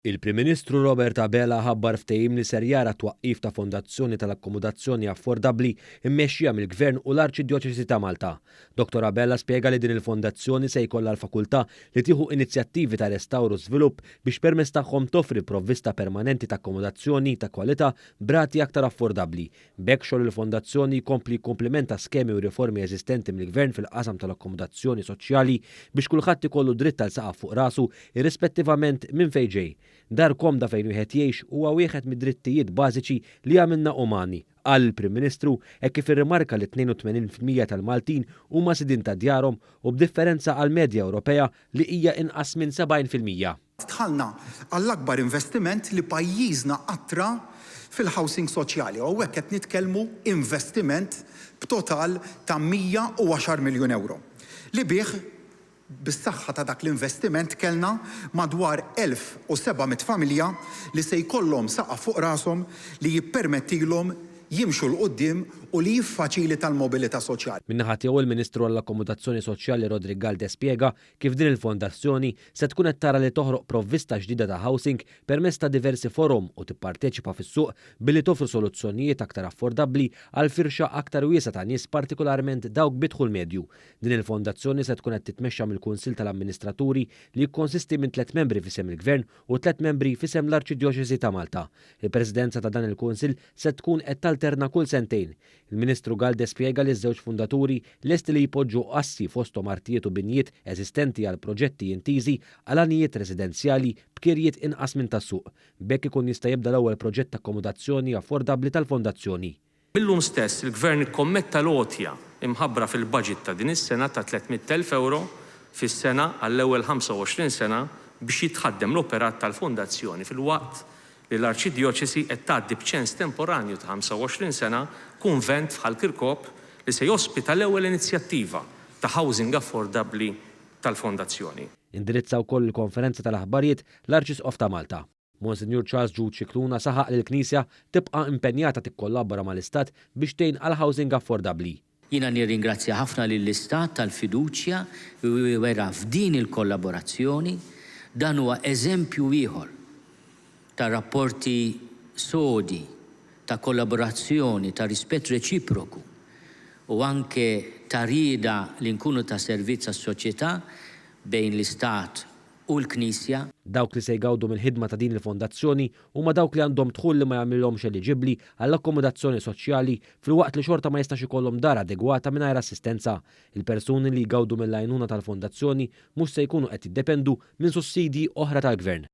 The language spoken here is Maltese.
Il-Prim Ministru Robert Abela ħabbar ftehim li ser jara t-twaqqif ta' fondazzjoni tal-akkomodazzjoni affordabbli mmexxija mill-Gvern u l-Arċidjoċesi ta' Malta. Dottor Abela spjega li din il-fondazzjoni se jkollha l-fakultà li tieħu inizjattivi ta' restawr u żvilupp biex permezz tagħhom toffri provvista permanenti ta' akkomodazzjoni ta' kwalità b'rati aktar affordabbli. B'hekk xogħol il-fondazzjoni jkompli jikkumplimenta skemi u riformi eżistenti mill-Gvern fil-qasam tal-akkomodazzjoni soċjali biex kulħadd ikollu dritt għal saqaf fuq rasu irrispettivament minn fejn ġej. Dar komda fejn wieħed jgħix huwa wieħed mid-drittijiet bażiċi li jagħmilna umani, qal il-Prim Ministru hekk kif irrimarka li 82% tal-Maltin huma sidien ta' djarhom u b'differenza għall-medja Ewropea li hija inqas minn 70%. Dħalna għall-akbar investiment li pajjiżna qatt ra fil-housing soċjali u hawnhekk qed nitkellmu investiment b'total ta' 110 miljun ewro li bih bis-saħħa ta' dak l-investiment kellna madwar 1,700 familja li se jkollhom saqaf fuq rashom li jippermettilhom jimxu 'l quddiem u li jiffaċilita l-mobilità soċjali. Min-naħa tiegħu il-Ministru għall-Akkomodazzjoni Soċjali Roderick Galdes spjega kif din il-fondazzjoni se tkun qed tara li toħroq provvista ġdida ta' housing permezz ta' diversi forom u tipparteċipa fis-suq billi toffri soluzzjonijiet aktar affordabbli għal firxa aktar wiesgħa ta' nies partikolarment dawk bi dħul medju. Din il-fondazzjoni se tkun qed titmexxa mill-Kunsill tal-Amministraturi li jikkonsisti minn tlett membri f'isem il-Gvern u tlett membri f'isem l-Arċidjoċesi ta' Malta. Il-Presidenza ta' dan il-Kunsill se tkun qed talterna kull sentejn. Il-Ministru Galdes spjega li ż-żewġ fundaturi lesti li jpoġġu assi fosthom artijiet u binjiet eżistenti għal proġetti intiżi għal għanijiet residenzjali b'kirjiet inqas minn tas-suq. B'hekk ikun jista' jibda l-ewwel proġett ta' akkomodazzjoni affordabbli tal-fondazzjoni. Mil-lum stess il-Gvern ikkommetta l-għotja imħabbra fil-budget ta' din is-sena ta' 300,000 ewro fis-sena għall-ewwel 25 sena biex jitħaddem l-operat tal-fondazzjoni filwaqt li l-Arċidjoċesi qed tgħaddi b'ċens temporanju ta' 25 sena kunvent f'Ħal Kirkop li se jospita l-ewwel inizjattiva ta' housing affordabbli tal-Fondazzjoni. Indirizza wkoll il-konferenza tal-aħbarijiet l-Arċisqof ta' Malta. Monsinjur Charles Jude Scicluna saħaq li l-Knisja tibqa' impenjata tikkollabora mal-Istat biex tgħin għal housing affordabbli. Jiena nirringrazzja ħafna lill-Istat tal-fiduċja li wera f'din il-kollaborazzjoni. Dan huwa eżempju ieħor ta' rapporti sodi, ta' kollaborazzjoni, ta' rispett reċiproku u anke ta' rieda li nkunu ta' servizz għas-soċjetà bejn l-Istat u l-Knisja. Dawk li se jgawdu mill-ħidma ta' din il-fondazzjoni huma dawk li għandhom dħul li ma jagħmilhomx eliġibbli għall-akkomodazzjoni soċjali filwaqt li xorta ma jistax ikollhom dar adegwata mingħajr assistenza. Il-persuni li jgawdu mill-għajnuna tal-fondazzjoni mhux se jkunu qed jiddependu minn sussidji oħra tal-Gvern.